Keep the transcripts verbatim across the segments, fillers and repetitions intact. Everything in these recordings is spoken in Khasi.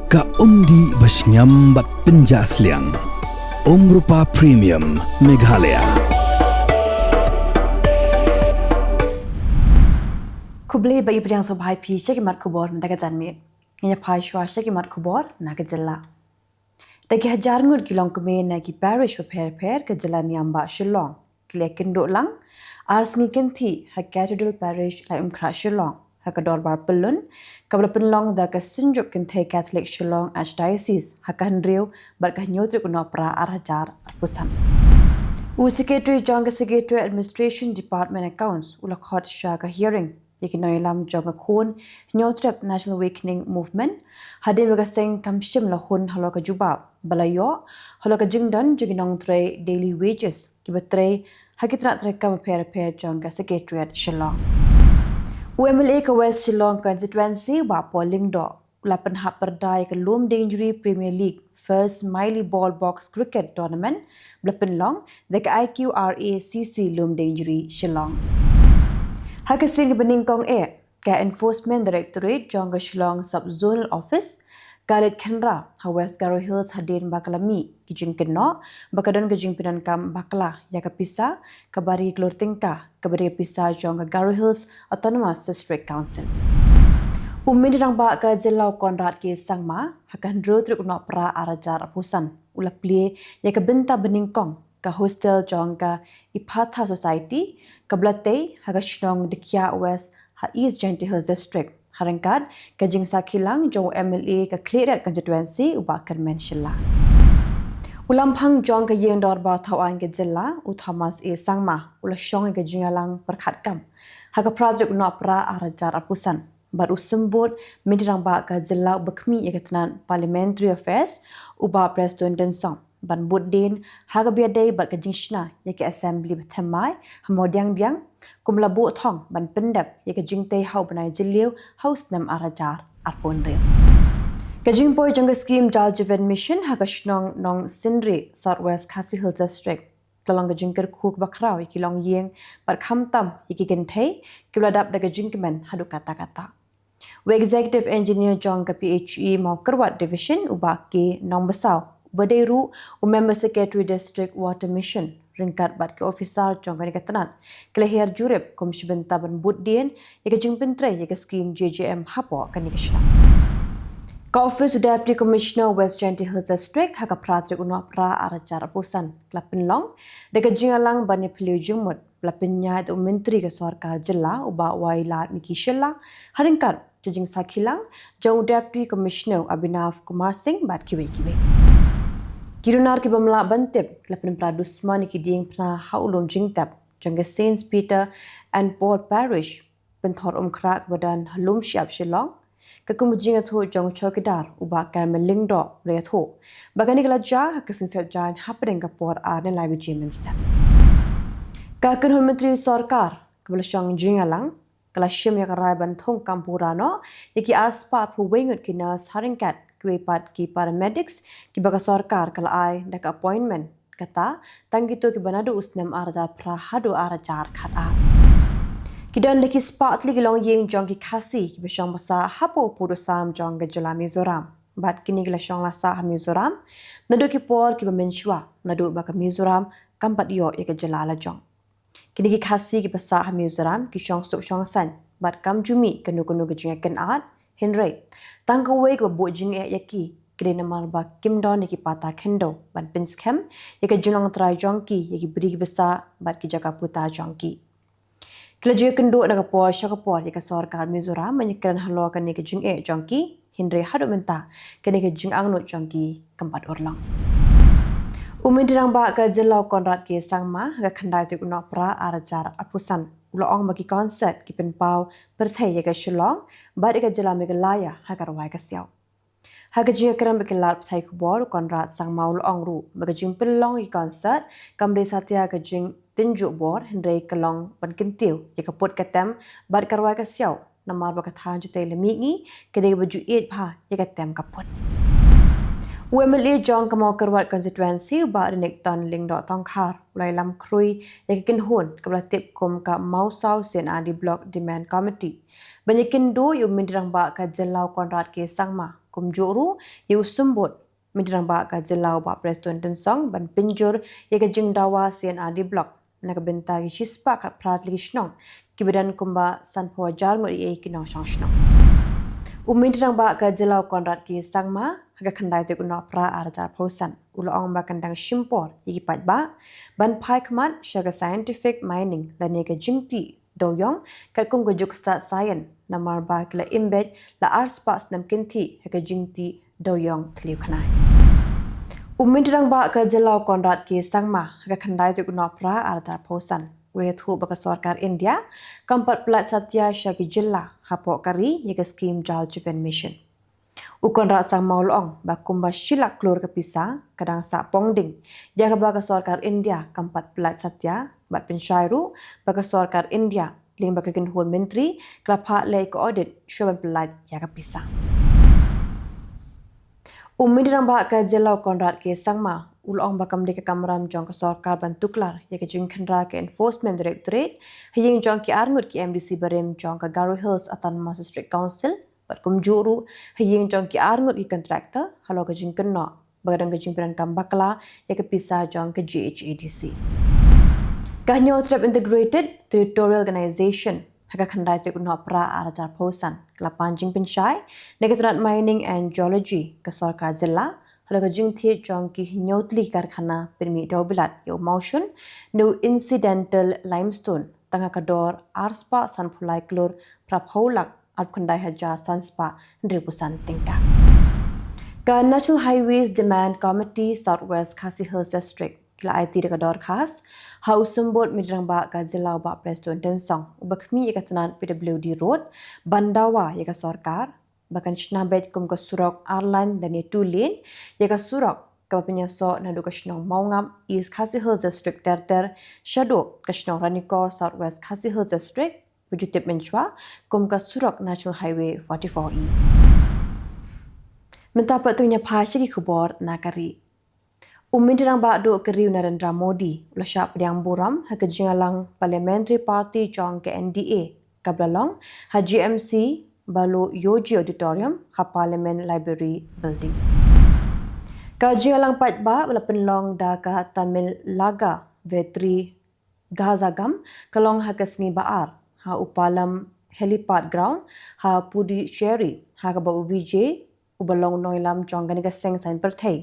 Ka umdih ba shngiam bad pynjah sliang. Umrupa Premium Meghalaya. Khublei bad ïa pdiang sngewbha ïa phi sha ki mat khubor mynta ka janmiet. Ngin ïa phai shuwa sha ki mat khubor na ka jylla. Da ki hajar ngut ki longkmie na ki parish bapher bapher ka jylla niam bah Shillong ki la ïakynduh lang ar sngi kynthih ha Cathedral Parish, Laitumkhrah, Shillong, ha ka dorbar pyllun kaba la pynlong da ka Synjuk Kynthei Catholic Shillong Archdiocese ha ka hynriew bad ka hynñiew tarik u Nohprah ar hajar arphew san. U Secretary jong ka Secretariat Administration Department Accounts u la khot sha ka hearing ïa ki nongïalam jong ka Khun Hynñiewtrep National Awakening Movement hadien ba ka seng kam shym la hun halor ka jubab ba la ïoh halor ka jingdon jong ki nongtrei daily wages kiba trei ha ki tnat treikam bapher bapher jong ka Secretariat Shillong. U MLA ka West Shillong Constituency, Bah Paul Lyngdoh, u la pynhap pyrda ïa ka Lumdiengjri Premier League First Meilei Ball Box Cricket Tournament ba la pynlong da ka IQRACC Lumdiengjri, Shillong. Ha ka sien kaba nyngkong eh, ka Enforcement Directorate jong ka Shillong Sub Zonal Office ka leit khynra ha West Garo Hills hadien ba ka la mih ki jingkynnoh ba ka don ka jingpyndonkam bakla ïa ka pisa kaba dei klur tyngka kaba dei ka pisa jong ka Garo Hills Autonomous District Council. U Myntri Rangbah ka jylla u Conrad K Sangma ha ka hynriew tarik u Nohprah ar hajar arphew san u la plie ïa ka bynta banyngkong ka hostel jong ka Ephatha Society kaba la tei ha ka shnong Dkhiah West ha East Jaintia Hills District, ha ryngkat ka jingsakhilang jong u MLA ka Khliehriat Constituency u Bah Kyrmen Shylla. U Lamphang jong ka Ïing Dorbar Thawaiñ ka jylla u Thomas A Sangma u la shong ïa ka jingïalang pyrkhat kam ha ka phra tarik u Nohprah ar hajar arphew san bad u Symbud Myntri Rangbah ka jylla uba khmih ïa ka tnat Parliamentary Affairs u Bah Prestone Tynsong ban bud dien ha kaba ïadei bad ka jingshna ïa ka Assembly bathymmai ha Mawdiangdiang kum la buh thong ban pyndep ïa ka jingtei ha u bnai Jylliew ha u snem ar hajar arphew hynriew. Ka jingpoi jong ka skhim Jal Jeevan Mission ha ka shnong Nongsynrieh, South West Khasi Hills District ka la long ka jingkyrkhu kaba khraw ïa ki longïing bad khamtam ïa ki kynthei kiba la dap da ka jingkmen haduh katta katta. U Executive Engineer jong ka PHE Mawkyrwat Division u Bah K Nongbasaw uba dei ruh u Member Secretary District Water Mission ryngkat bad ki officer jong kane ka tnat ki la hiar jurip kum shi bynta ban bud dien ïa ka jingpyntrei ïa ka skhim JJM hapoh kane ka shnong. Ka ophis u Deputy Commissioner West Jaintia Hills District ha ka phra tarik u Nohprah ar hajar arphew san ka la pynlong da ka jingïalang ban ïaphylliew jingmut ba la pynïaid da u Myntri ka Sorkar Jylla u Bah Wailadmiki Shylla ha ryngkat ka jingsakhilang jong u Deputy Commissioner Abhinav Kumar Singh bad kiwei kiwei. Ki runar ki bym lah ban tip ki la pynpra dusmon ïa ki diengphna ha u lum jingtep jong ka Saints Peter and Paul Parish Pynthor Umkhrah kaba don ha Lumshyiap, Shillong, ka kum ka jingïathuh jong u Chowkidar u Bah Carmel Lyngdoh u la ïathuh ba kane ka la jia ha ka sngi Saitjaiñ hapdeng ka por ar ne lai baje mynstep. Ka kynhun myntri sorkar kaba la shong jingïalang ka la shim ïa ka rai ban thung kam pura noh ïa ki arspah phew wei ngut ki nurse ha ryngkat kiwei pat ki paramedics kiba ka sorkar ka la ai da ka appointment, kata tang kito kiba naduh u snem ar hajar phra haduh ar hajar khatar. Ki don da ki spah tylli ki longïing jong ki Khasi kiba shong basa hapoh u pud u sam jong ka jylla Mizoram bad kine ki la shong la sah ha Mizoram naduh ki por kiba mynshuwa naduh ba ka Mizoram kam pat ïoh ïa ka jylla lajong. Kine ki Khasi kiba sah ha Mizoram ki shong suk shong saiñ bad kam ju mih kano kano ka jingïakynad, hynrei tang kawei kaba buh jingeh ïa ki ka dei namar ba kim don ïa ki pata khyndew ban pynskhem ïa ka jinglong trai jong ki ïa ki bri kiba sah bad ki jaka puta jong ki. Ki la ju ïakynduh na ka por sha ka por ïa ka sorkar Mizoram ban ïakren halor kane ka jingeh jong ki, hynrei haduh mynta kane ka jingangnud jong ki kam pat urlong. U Myntri Rangbah ka jylla u Conrad K Sangma ha ka khyndai tarik u Nohprah ar hajar arphew san u la ong ba ki concert ki pynpaw pyrthei ïa ka Shillong bad ïa ka jylla Meghalaya ha ka rwai ka siaw. Ha ka jingïakren bad ki lad pathai khubor u Conrad Sangma u la ong ruh ba ka jingpynlong ïa ki concert kam dei satia ka jingtynjuh bor hynrei ka long ban kyntiew ïa ka put ka tem bad ka rwai ka siaw namar ba ka thaiñ jutei la mihngi ka dei kaba ju ïeit bha ïa ka tem ka put. U MLA jong ka Mawkyrwat Constituency u Bah Renikton Lyngdoh Tongkhar u la ïalam khrui ïa ka kynhun kaba la tip kum ka Mawsaw C&RD Block Demand Committee ban ïakynduh ïa u Myntri Rangbah ka jylla u Conrad K Sangma Kumjuh ruh ïa u Symbud Myntri Rangbah ka Jylla u Bah Prestone Tynsong ban pynjur ïa ka jingdawa C&RD Block na ka bynta ki shispah khatphra tylli ki shnong kiba don kumba sanphew hajar ngut ïa ki nongshong shnong. U Myntri Rangbah ka Jylla u Conrad K Sangma ha ka khyndai tarik u Nohprah arhajar arphew san u la ong ba kan dang shim por ïa ki paidbah ban phai khmat sha ka scientific mining lane ka jingtih dewiong katkum ka juk stad science, namar ba ki la im beit la arspah snem kynthih ha ka jingtih dewiong thliew khnai. U Myntri Rangbah ka Jylla u Conrad K Sangma ha ka khyndai tarik u Nohprah arhajar arphew san u la ïathuh ba ka sorkar India kam pat pyllait satia sha ki jylla hapoh ka ri ïa ka skhim Jal Jeevan Mission. U Conrad Sangma u la ong ba kumba shi lak klur ka pisa ka dang sah pongding ïa kaba ka sorkar India kam pat pyllait satia, bad pynshai ruh ba ka sorkar India lyngba ka kynhun myntri ka la phah leh ïa ka audit shuwa ban pyllait ïa ka pisa. U Myntri Rangbah ka Jylla u Conrad K Sangma u la ong ba kam dei ka kamram jong ka sorkar ban tuklar ïa ka jingkhynra ka Enforcement Directorate ha ïing jong ki arngut ki MDC barim jong ka Garo Hills Autonomous District Council bad kumjuh ruh ha ïing jong ki arngut ki contractor halor ka jingkynnoh ba ka don ka jingpyndonkam bakla ïa ka pisa jong ka GHADC. Ka Hynñiewtrep Integrated Territorial Organization ha ka khyndai tarik u Nohprah arhajar arphew san ka la pan jingpynshai na ka tnat Mining and Geology ka sorkar jylla halor ka jingthied jong ki hynñiew tylli ki karkhana pynmih dewbilat ïa u mawshun ne u incidental limestone tang ha ka dor arspah sanphew lai klur phraphew lak arphew khyndai hajar sanspah hynriewphew san tyngka. Ka National Highways Demand Committee South West Khasi Hills District ki la aiti da ka dorkhas ha u Symbud Myntri Rangbah ka Jylla u Bah Prestone Tynsong uba khmih ïa ka tnat PWD Road ban dawa ïa ka sorkar ba kan shna beit kum ka surok ar lane lane two lane ïa ka surok kaba pynïasoh naduh ka shnong Mawngap, East Khasi Hills District ter ter shaduh ka shnong Ranikor, South West Khasi Hills District, ba ju tip mynshuwa kum ka surok National Highway forty-four E. Mynta pat to ngin ïa phai sha ki khubor na ka ri. U Myntri Rangbah duh ka ri u Narendra Modi u la shah pdiang burom ha ka jingïalang Parliamentary Party jong ka NDA kaba la long ha GMC Balu Yoji Auditorium ha Parliament Library Building. Ka jingïalang paidbah ba la pynlong da ka Tamilaga Vetri Gazhagam ka long ha ka sngi ba ar ha u Palam Helipad Ground ha Puducherry, ha kaba u Vijay uba long nongïalam jong kane ka seng saiñ pyrthei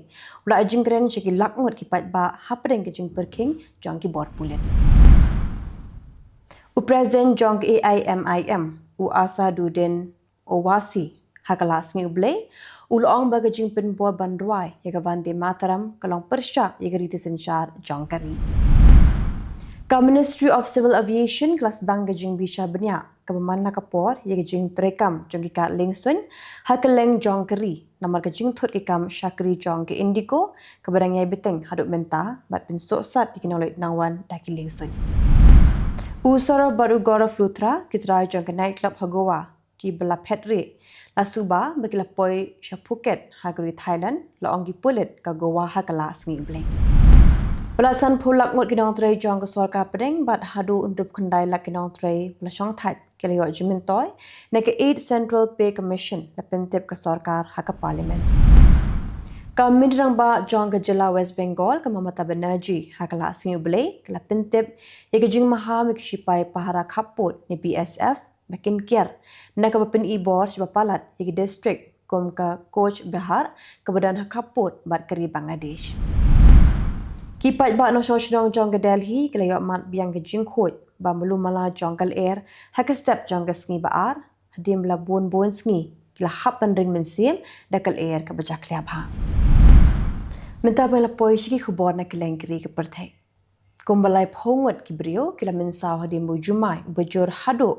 u la ai jingkren sha ki lak ngut ki paidbah hapdeng ka jingpyrkhing jong ki bor pulit. U President jong ka AIMIM u Asaduddin Owaisi ha ka la sngi U Blei u la ong ba ka jingpynbor ban rwai ïa ka Vande Mataram ka long pyrshah ïa ka riti synshar jong ka ri. Ka Ministry of Civil Aviation ka la sdang ka jingbishar bniah kaba man la ka por ïa ka jingtreikam jong ki kad liengsuiñ ha kylleng jong ka ri namar ka jingthut ki kam shakri jong ka Indigo kaba dang ïai bteng haduh mynta bad pynsuhsat ïa ki nongleit nongwan da ki liengsuiñ. U Saurav bad u Gaurav Luthra ki trai jong ka night club ha Goa kiba la phet rieh la suba ba ki la poi sha Phuket ha ka ri Thailand, la ong ki pulit ka Goa ha ka la sngi U Blei. Palat sanphew lak ngut ki nongtrei jong ka sorkar pdeng bad haduh hynriewphew khyndai lak ki nongtrei ba la shongthait ki la ïoh jingmyntoi na ka Eighth Central Pay Commission, la pyntip ka sorkar ha ka Parliament. Ka Myntri Rangbah jong ka jylla West Bengal ka Mamata Banerjee ha ka la sngi U Blei ka la pyntip ïa ka jingmaham ïa ki shipai pahara khappud ne BSF ba kin kiar na kaba pyni bor sha ba palat ïa ki district kum ka Cooch Behar kaba don ha khappud bad ka ri Bangladesh. Ki paidbah nongshong shnong jong ka Delhi ki la ïoh mad biang ka jingkhuid ba malu mala jong ka lyer ha ka step jong ka sngi ba ar hadien ba la bun bun sngi ki la hap ban ring mynsiem da ka lyer kaba jakhlia bha. Mynta ba la poi sha ki khubor na kylleng ka ri ka pyrthei. Kumba laiphew ngut ki briew ki la mynsaw hadien ba u jumai uba jur haduh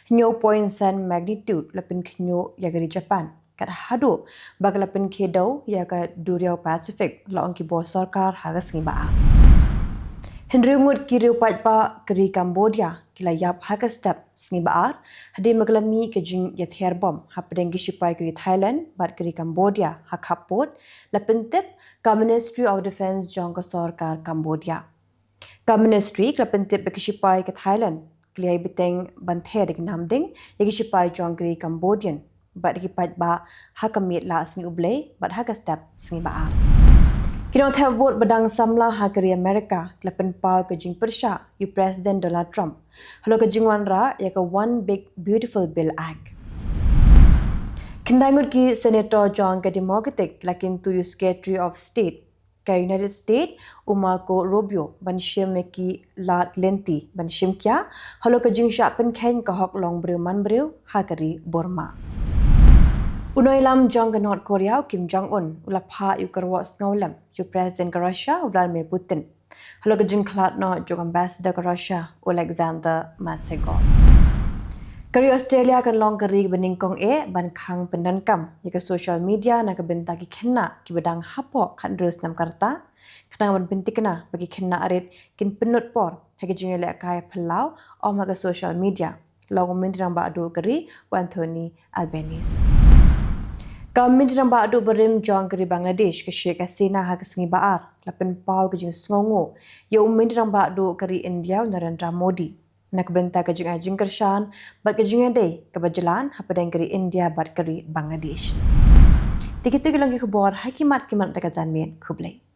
hynñiew point san magnitude la pynkhynñiuh ïa ka ri Japan, kat haduh ba ka la pynkhie dew ïa ka duriaw Pacific, la ong ki bor sorkar ha ka sngi ba ar. Hynriew ngut ki riew paidbah ka ri Cambodia ki la ïap ha ka step sngi ba ar hadien ba ka la mih ka jingïathiar bom hapdeng ki shipai ka ri Thailand bad ka ri Cambodia ha khappud, la pyntip ka Ministry of Defence jong ka sorkar Cambodia. Ka Ministry ka la pyntip ba ki shipai ka Thailand ki la ïai bteng ban ther da ki namding ïa ki shipai jong ka ri Cambodian bad ki paidbah ha ka miet la sngi U Blei bad ha ka step sngi ba ar. Ki nongthep vote ba dang samla ha ka ri Amerika ki la pynpaw ka jingpyrshah ïa u President Donald Trump halor ka jingwanrah ïa ka One Big Beautiful Bill Act. Khyndai ngut ki senator jong ka Democratic la kyntu ïa u Secretary of State ka United States, u Marco Rubio, ban shim ïa ki lad lynti ban shim khia halor ka jingshah pynkheiñ ka hok long briew man briew ha ka ri Burma. U nongïalam jong ka North Korea, u Kim Jong Un, u la phah ïa u kyrwoh sngewlem jong u President ka Russia, u Vladimir Putin, halor ka jingkhlad noh jong u Ambassador ka Russia, u Alexander Matsegov. Ka ri Australia kan long ka ri ba nyngkong eh ban khang pyndonkam ïa ka social media na ka bynta ki khynnah kiba dang hapoh khathynriew snem ka rta, khnang ban pynthikna ba ki khynnah rit kin pynlut por ha ki jingïalehkai phyllaw ym ha ka social media, long u Myntri Rangbah Duh ka ri, u Anthony Albanese. Ka Myntri Rangbah Duh barim jong ka ri Bangladesh, ka Sheikh Hasina, ha ka sngi ba ar la pynpaw ka jingsngewnguh ïa u Myntri Rangbah Duh ka ri India, u Narendra Modi, na ka bynta ka jingai jingkyrshan bad ka jingïadei kaba jlan hapdeng ka ri India bad ka ri Bangladesh. Te kito ki long ki khubor ha ki mat ki mat da ka janmiet. Khublei.